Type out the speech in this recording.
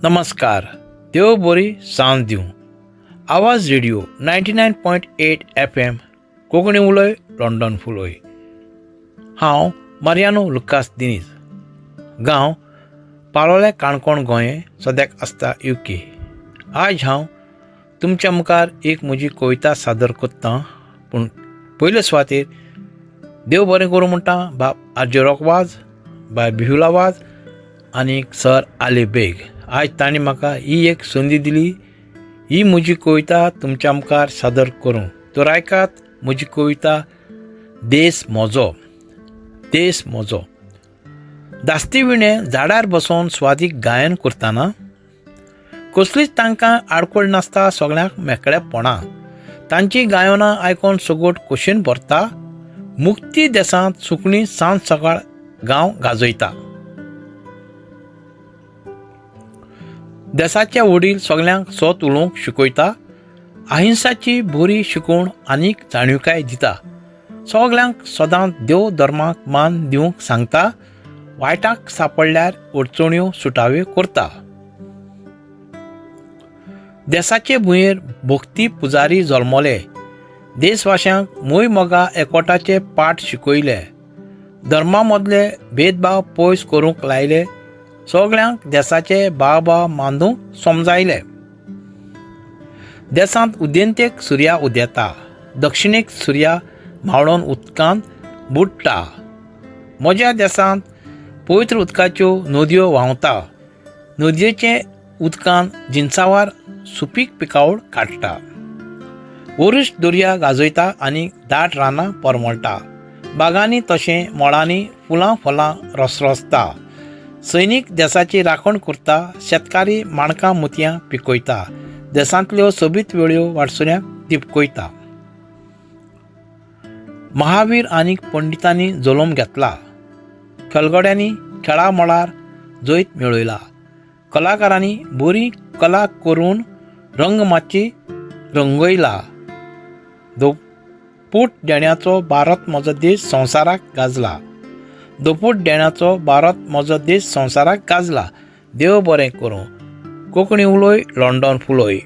नमस्कार, देव बरी सांज दिवं. आवाज रेडिओ 99.8 FM, Konkani उलय, लंडन फुलय. हांव मारियानो लुकास दिनीज, गांव पाळोळें, काणकोण, गोंय, सद्याक आसता UK. आयज हांव तुमच्या मुखार एक म्हजी कविता सादर करतां. पूण पयले सुवातेर देव बरें करूं म्हणटा बाब आरजे रॉक वाज, बाय बिहुला वाज आनी सर आली बेग. आयज तांणी म्हाका ही एक संदी दिली ही म्हजी कविता तुमच्या मुखार सादर करूंक. तर आयकात म्हजी कविता, देस म्हजो. देस म्हजो. दास्ती विणे झाडार बसोन स्वादीक गायन करतना कसलीच तांकां आडखळ नासता, सगळ्यांक मेकळेपणां. तांची गायनां आयकोन सगट खोशेन भरता. मुक्ती देसांत सुकणीं सांज सकाळ गांव गाजयता. देसाचे वडील सगल्यांक सत उलोवंक शिकयता. अहिंसाची बरी शिकवण आनीक जाणविकाय दिता. सगल्यांक सदांच देव धर्माक मान दिवंक सांगता. वायटाक सांपडल्यार अडचण्यो सुटाव्यो करता. देसाचे भुंयेर भक्ती पुजारी जल्मले. देशवाशांक मोय मोगा एकवटाचे पाठ शिकयले. धर्मा मदले भेदभाव पयस करूंक लायले. सगल्यांक देसाचे भाव मानूंक समजायले. देसांत उदेंतेक सुर्या उदेता, दक्षिणेक सुर्या मावळोन उदकांत बुडटा. म्हज्या देसांत पवित्र उदकाच्यो नदयो व्हांवता. नदयेचे उदकान जिनसावार सुपीक पिकावळ काडटा. वरुश दर्या गाजयता आनी दाट रानां परमळटा. बागांनी तशें मळांनी फुलां फलां रसरसता. सैनीक देसाची राखण करता. शेतकारी माणकां मोतयां पिकयता. देसांतल्यो सोबीत वेळयो वाटसुऱ्यांक दिपकयता. महावीर आनी पंडितांनी जल्म घेतला. खेळगड्यांनी खेळा मळार जैत मेळयला. कलाकारांनी बरी कला करून रंगमाची रंगयला. दोपूट देण्याचो भारत म्हजो देश संवसाराक गाजला. दोपूट देण्याचो भारत म्हजो देश संवसाराक गाजला. देव बरें करूं. कोंकणी उलय, लंडन फुलय.